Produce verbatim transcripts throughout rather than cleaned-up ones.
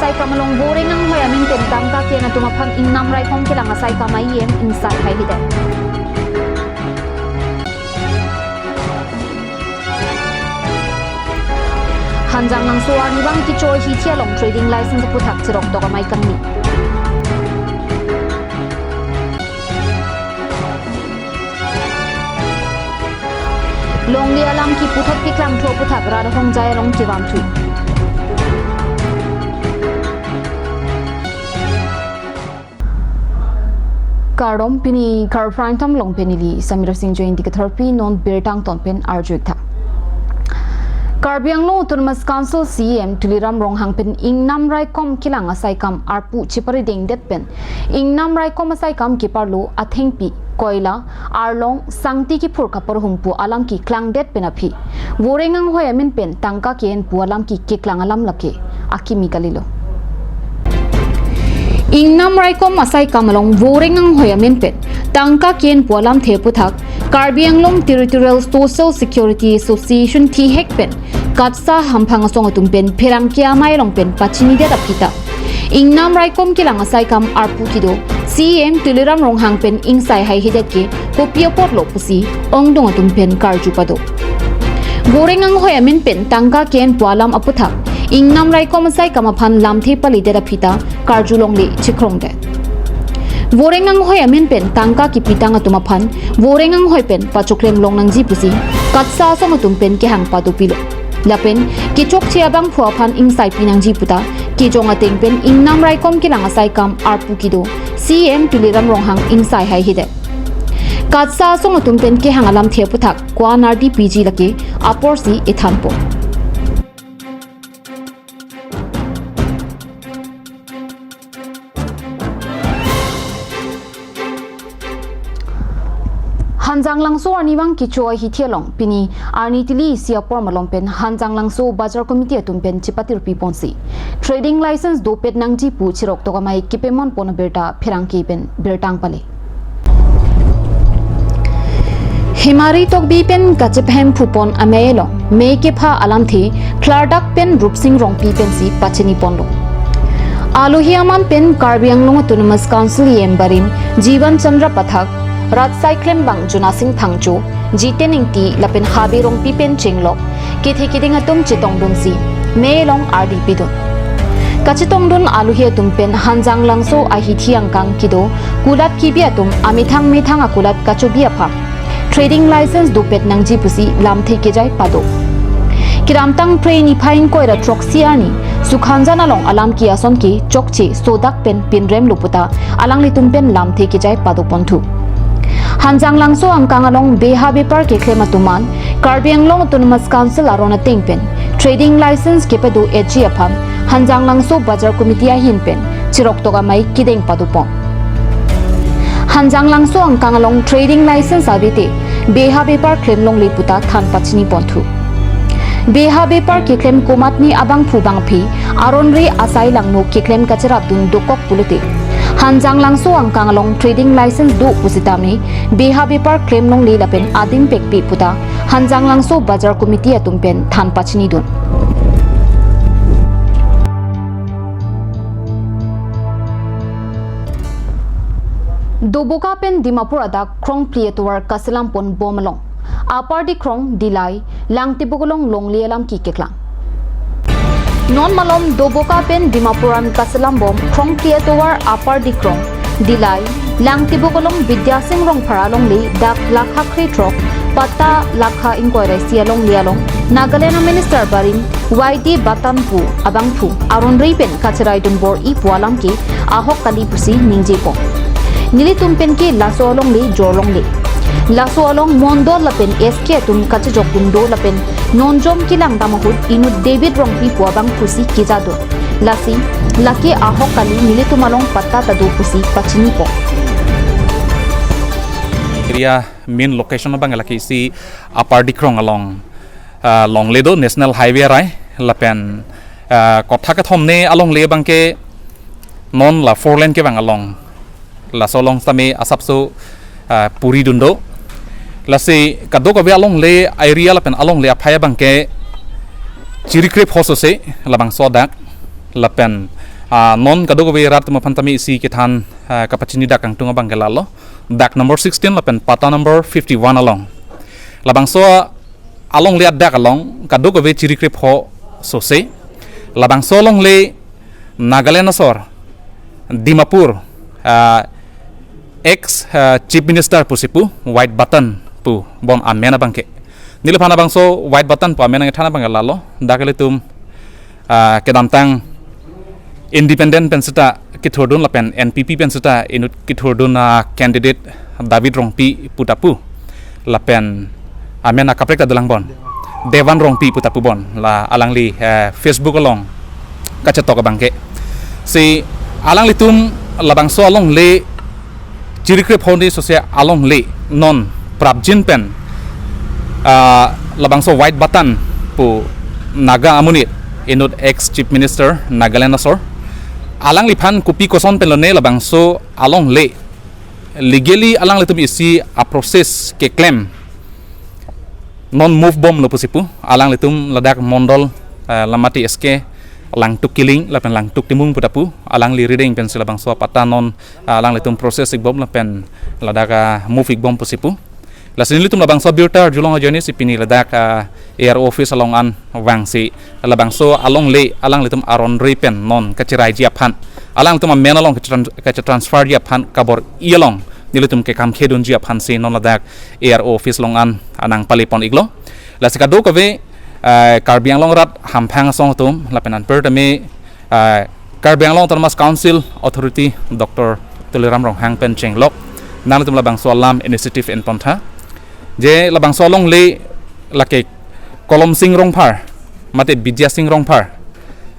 Saikam along voreng anghoi amin pen tangka ke-en atum aphan ingnam raikom kelang asaikam a-E M ingsai haihedet. Hanjanglangso arnivang kecho ahithi along trading license aphuthak chiroktok amei kangni. Longle alam kiputhot keklangthu aphuthak rat ahongjai along kevanthu. Kardom, pini Kharpran Time along pen neli Samira Singh Jain dei katharpi, non birta angton pen arju-ik tha. Karbi Anglong Autonomous Council C E M Tuliram Ronghang pen ingnam raikom kelang asaikam arpu cheparidengdet pen ingnam raikom asaikam keparlo athengpi, koila, arlong, sangti kephur kaparhum pu alam keklangdet pen aphi voreng anghoi amin pen tangka ke-en pu alam ke keklang alam lake akimi kalilo. Ingnam raikom asaikam along voreng anghoi amin pen tangka ke-en pu alamthe aphuthak Karbi Anglong Territorial Social Security Association thihek pen KATSSA hamphang asong atum pen pherangke amei along pen pachinidet aphi ta ingnam raikom kelang asaikam arpu kedo C E M Tuliram Ronghang pen ingsai haihedet ke kopi apotlo pusi ongdung atum pen karju pado. Voreng anghoi amin pen tangka ke-en pu alam aphuthak ingnam raikom asaikam aphan lamthe palidet aphi ta karju longle chikrongdet. Voreng anghoi amin pen tangka kepitang atum aphan voreng anghoi pen pachoklem long nangji pusi KATSSA asong atum pen kehang padopilo. Lapen kechokche abangphu aphan ingsai pinangji puta kejong ateng pen ingnam raikom kelang asaikam arpu kedo C E M Tuliram Ronghang ingsai haihedet. KATSSA asong atum pen kehang alamthe aphuthak ko-an ardi piji lake aporsi ethanpo. Hanjanglangso arnivang kecho ahithi along pini arni tili isi apor malom pen Hanjanglangso Bazar Committee atum pen chepatirpi ponsi trading license dopet nangji pu chiroktok amei kepeman pon abirta pherangke pen birta angpale. Hemari Tokbi pen kachepahemphu pon amei along mei kepha alamthe klardak pen Rupsing Rongpi pensi pachini ponlo. Alohi aman pen Karbi Anglong Autonomous Council E M barim Jivan Chandra Pathak, rat saiklembang Jonasing Phangcho, Jiten Ingti lapen Habe Rongpi pen chenglok kethe keding atum chetongdunsi mei along ardi pidun. Kachetongdun alohi atum pen Hanjanglangso ahithi angkang kedo kulat kebi atum amethang methang akulat kachobi aphan trading license dopet nangji pusi lamthe kejai pado. Kedamtang Phre niphai ingkoi ra throksi arni Sukhanjan along alam ke ason ke chokche sodak pen pinremlo puta alanglitum pen lamthe kejai padoponthu. Hanjanglangso angkang along beha bepar keklem atum an Karbi Anglong Autonomous Council aron ateng pen trading license kepado-etji aphan Hanjanglangso Bazar Committee ahin pen chiroktok amei kedeng padopon. Hanjanglangso angkang along trading license avete beha bepar klem longle puta than pachini ponthu. Beha bepar keklem komatne abangphu bangphi aron re asai langno keklem kacherapdun dokok pulote Hanjanglangso angkang along trading license do pusitame beha bepar klem longle lapen adim pekpi puta Hanjanglangso Bazar Committee atum pen than pachinidun. Doboka pen Dimapur adak Krongphli atovar kaselam pon bom along Upper Dikrong, Dillai, Langtibok along longle alam ke keklang. Non malom Doboka pen Dimapur an kaselam bom Krongphli atovar Upper Dikrong, Dillai, Langtibok along Bidya Sing Rongphar alongle dak lakha krethrok, patta lakha ingkoi ra isi alongle along Nagaland a Minister barim Y D Batan pu abangphu aron re pen kacheraidun bor-i pu alam ke ahok kali pusi ningjepo. Nelitum pen ke laso alongle jorlongle. Laso along mondol lapen S K atum kachejokdun do lapen nonjom kelang dam ahut inut David Rongpi pu abangphu si kejadun. Lasi lake ahok kali nelitum along patta ta do pusi pachinipo. Area main location abang lake isi Upper Dikrong along, ah, longle do National Highway arai lapen, ah, kotha kethom ne alongle abang ke non la four lane kevang along. Laso along sitame asapso, ah, puridun do. Lasi kadokave alongle area lapen alongle aphai abang ke chirikrep hosose labangso adak lapen Ah, non kadokave rat atum aphan tame isi kethan, ah, kapachini dak kangtung abang ke lalo. Dak number sixteen lapen patta number fifty-one along. Labangso alongle adak along kadokave chiri krepho sose. Labangso alongle Nagaland asor, Dimapur, ah, ex, ah, Chief Minister pusi pu, White Button pu bon amen abang ke. Neliphan labangso White Button pu amen nangkethan abang ke lalo, dak ilitum, ah, kedamtang independent pen seta kethurdun lapen N P P pen seta inut kethurdun, ah, candidate David Rongpi puta pu. Lapen amen akaprek ta dolang bon. Devan Rongpi puta pu bon. La alangli, eh, Facebook along kachetok abang ke. Si alanglitum labangso alongle chiri krepho ni sose alongle non prapjin pen, ah, labangso White Button pu Naga amonit inut ex Chief Minister Nagaland asor. Alangliphan kopi koson pen lone labangso alongle legally alanglitum isi a-process keklem non move bomlo pusi pu, alanglitum ladak mondol, eh, lamati S K Langtuk Killing lapen Langtuk Timung puta pu, alangli rideng pensi labangso apatta non, ah, alanglitum process ikbom lapen ladak, ah, move ikbom pusi pu. Lasi nelitum labangso abirta arjulong ajoine si pini ladak, ah, A R O office along an vangsi labangso alongle alanglitum aron ri pen non kachiraiji aphan, alanglitum amen along kachetran-, kachetransferji aphan kabor-i along nelitum kekam khedunji aphansi non ladak A R O office along an nangpale pon iklo. Lasi kadokave, eh, Karbi Anglong arat hamphang asong atum lapen anparta me, eh, Karbi Anglong Autonomous Council Authority Doctor Tuliram Ronghang pen chenglok nanglitum labangso alam initiative enpontha. Je labangso alongle lake Kolom Sing Rongphar mate Bidya Sing Rongphar,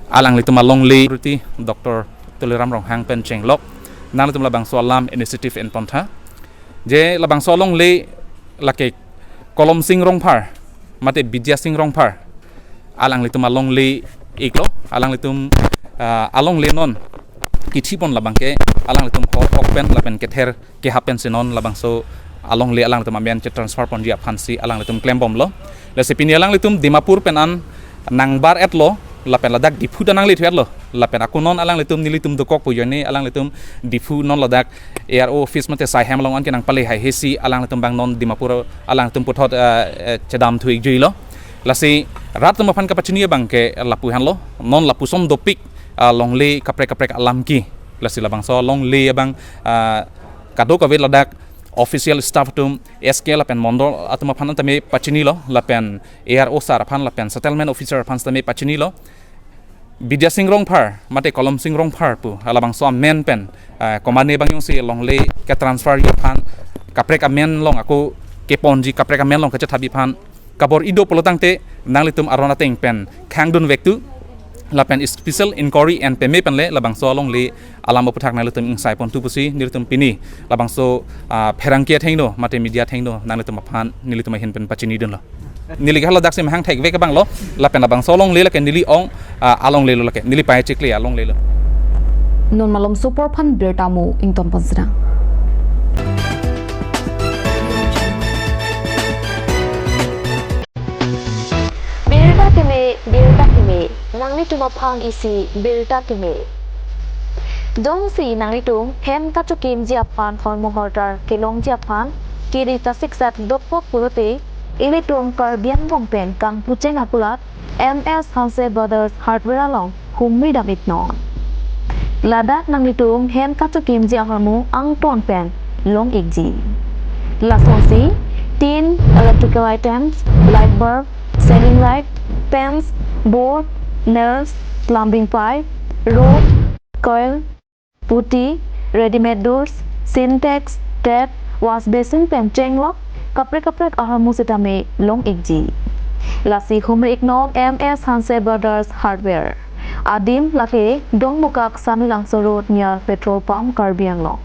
alanglitum alongle Authority Doctor Tuliram Ronghang pen chenglok nanglitum labangso alam initiative enpontha. Je labangso alongle lake Kolom Sing Rongphar mate Bidya Sing Rongphar, alanglitum alongle iklo, alanglitum, ah, alongle non kithi pon labang ke alanglitum hor ok pen lapen kether kehap pensi non labangso alongle alanglitum amen chetransfer ponji aphansi alanglitum klembomlo. Lasi pini alanglitum Dimapur pen an nangbar etlo lapen ladak Diphu ta nangle thu etlo lapen ako non alanglitum nelitum dokok pu ajoine alanglitum Diphu non ladak A R O office mate Saihem along an ke nangpale haihesi alanglitum abang non Dimapur alanglitum puthot, eh, eh, chedam thu ikjuilo. Lasi rat atum aphan kapachini abang ke lapu henlo, non lapuson dopik, ah, longle kaprek kaprek alam ke. Lasi labangso longle abang, ah, kadokave ladak official staff atum S K lapen mondol atum aphan tame pachinilo lapen A R O sir aphan lapen settlement officer aphan tame pachinilo. Bidya Sing Rongphar mate Kolom Sing Rongphar pu labangso amen pen, ah, komane abang jongsi longle ketransferji aphan kaprek amen along ako keponji kaprek amen along kachethapji aphan kabor-i do pulo tangte nanglitum aron ateng pen khangdun vek thu lapen special inquiry en peme pen le labangso alongle alam aputhak nanglitum ingsai pon thu pusi nelitum pini labangso, ah, pherangke athengno mate media athengno nanglitum aphan nelitum ahin pen pachinidunlo. Neli ke haladak si mahang thek vek abanglo lapen labangso alongle lake neli ong, ah, alonglelo lake neli pai chikle alonglelo. Non malom super phan birta mo ington pon sina. Birta keme, birta keme, nanglitum aphan isi birta keme. Jongsi nanglitum hem kachokimji aphan hormu hortar kelongji aphan kiri ta siksak dokpok pulote ilitum Karbi Anglong pen kangpucheng akulat M S Hanse Brothers Hardware along humri dam iknon. Ladak nanglitum hem kachokimji ahormu angton pen long ikji. Lasonsi tin, electrical items, light bulb, ceiling light, fans, board, nails, plumbing pipe, rod, coil, putty, readymade doors, Sintex, tap, wash basin pen chenglok kaprek kaprek ahormu sitame long ikji. Lasi humri iknon M S Hanse Brothers Hardware. Adim lake Dongmukak Samelangso Road near petrol pump Karbi Anglong.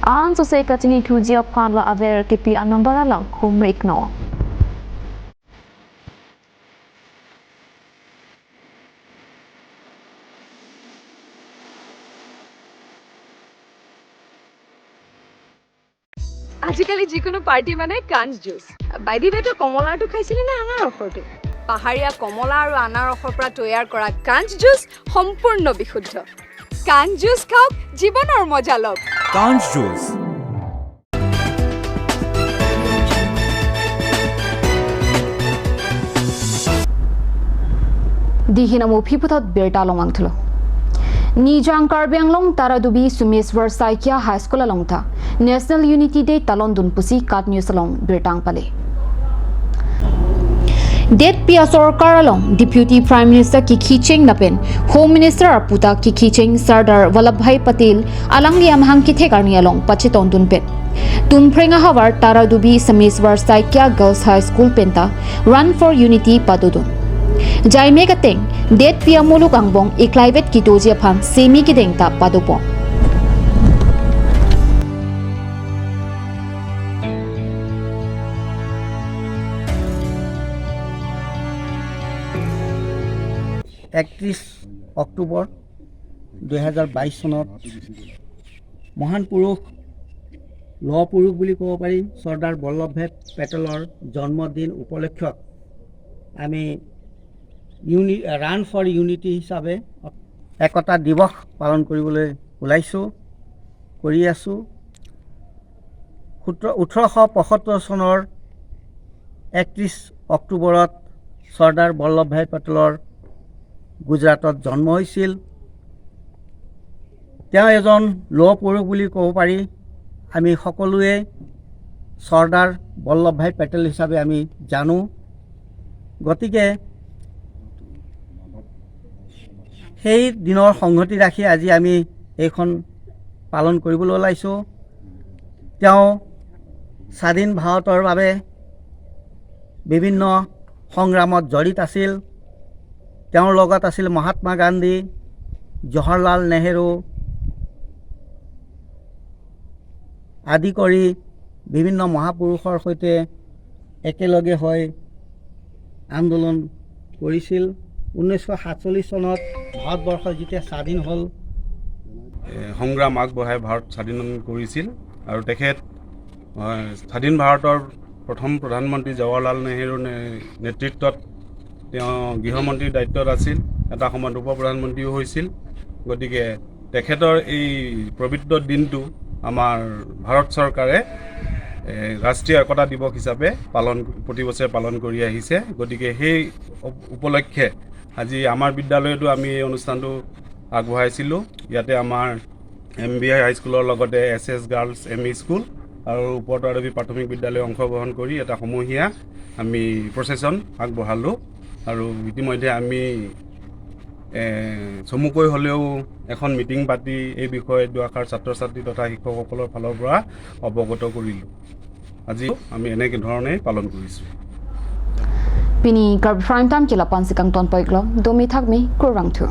Ansose kachini thuji aphan la aver kipi a-number along humri iknon. আজিকালি যিকোনো পাৰ্টি মানে কাঞ্চ juice. By the ৱে, তই কমলাটো খাইছিলি নে আনাৰসৰটো? পাহাৰীয়া কমলা আৰু আনাৰসৰ পৰা তৈয়াৰ কৰা কাঞ্চ জুচ সম্পূৰ্ণ বিশুদ্ধ। কাঞ্চ জুচ খাওক, জীৱনৰ মজা লওক। কাঞ্চ juice. Dihin amo aphi puthot birta longvang thulo. Nijang Karbi Anglong Taradubi Sumeshwar Saikia High School along ta National Unity Day talon dun pusi KAT News along birta nangpale. Detpi asorkar along Deputy Prime Minister kekhicheng lapen Home Minister aputa kekhicheng Sardar Vallabhbhai Patel alangli amahang kethek arni along pachetong dun pen Tumpreng ahavar Taradubi Sumeshwar Saikia Girls High School penta Run for Unity padodun. Jaimek ateng, detpi amuluk angbong eklaivet kedoji aphan semi kedeng ta padopon. একত্ৰিশ অক্টোবৰ দুহেজাৰ বাইছ চনত মহান পুৰুষ, লৌহ পুৰুষ বুলি ক'ব পাৰি, চৰ্দাৰ বল্লভভাই পেটেলৰ জন্মদিন উপলক্ষত আমি ইউনি ৰাণ ফৰ ইউনিটি হিচাপে একতা দিৱস পালন কৰিবলৈ ওলাইছোঁ, কৰি আছোঁ। সোতৰ ওঠৰশ পঁসত্তৰ চনৰ একত্ৰিশ অক্টোবৰত চৰ্দাৰ বল্লভভাই পেটেলৰ গুজৰাটত জন্ম হৈছিল। তেওঁ এজন লৌহ পুৰুষ বুলি ক'ব পাৰি। আমি সকলোৱে চৰ্দাৰ বল্লভভাই পেটেল হিচাপে আমি জানো। গতিকে সেই দিনৰ সংগতি ৰাখি আজি আমি এইখন পালন কৰিবলৈ ওলাইছোঁ। তেওঁ স্বাধীন ভাৰতৰ বাবে বিভিন্ন সংগ্ৰামত জড়িত আছিল। তেওঁৰ লগত আছিল মহাত্মা গান্ধী, জৱাহৰলাল নেহেৰু আদি কৰি বিভিন্ন মহাপুৰুষৰ সৈতে একেলগে হৈ আন্দোলন কৰিছিল। ঊনৈছশ সাতচল্লিছ চনত ভাৰতবৰ্ষ যেতিয়া স্বাধীন হ'ল, এ, সংগ্ৰাম আগবঢ়াই ভাৰত স্বাধীন কৰিছিল আৰু তেখেত, অ, স্বাধীন ভাৰতৰ প্ৰথম প্ৰধানমন্ত্ৰী জৱাহৰলাল নেহেৰুৰ নে-, নেতৃত্বত তেওঁ গৃহমন্ত্ৰীৰ দায়িত্বত আছিল, এটা সময়ত উপ প্ৰধানমন্ত্ৰীও হৈছিল। গতিকে তেখেতৰ এই পবিত্ৰ দিনটো আমাৰ ভাৰত চৰকাৰে, এ, ৰাষ্ট্ৰীয় একতা দিৱস হিচাপে পালন, প্ৰতি বছৰে পালন কৰি আহিছে। গতিকে সেই উপ-, উপলক্ষে আজি আমাৰ বিদ্যালয়তো আমি এই অনুষ্ঠানটো আগবঢ়াইছিলোঁ। ইয়াতে আমাৰ এম বি আই হাইস্কুলৰ লগতে এছ এছ গাৰ্লছ এম ই স্কুল আৰু ওপৰ তৰাদবি প্ৰাথমিক বিদ্যালয়ে অংশগ্ৰহণ কৰি এটা সমূহীয়া আমি প্ৰচেছন আগবঢ়ালোঁ। আৰু ইতিমধ্যে আমি, এ, চমুকৈ হ'লেও এখন মিটিং পাতি এই বিষয়ে দুআষাৰ ছাত্ৰ ছাত্ৰী তথা শিক্ষকসকলৰ ফালৰ পৰা অৱগত কৰিলোঁ। আজি আমি এনেকে ধৰণে পালন কৰিছোঁ। Pini Karbi Prime Time ke lapu-an si kangton pon-iklo, domi thakmi, kurvangthu.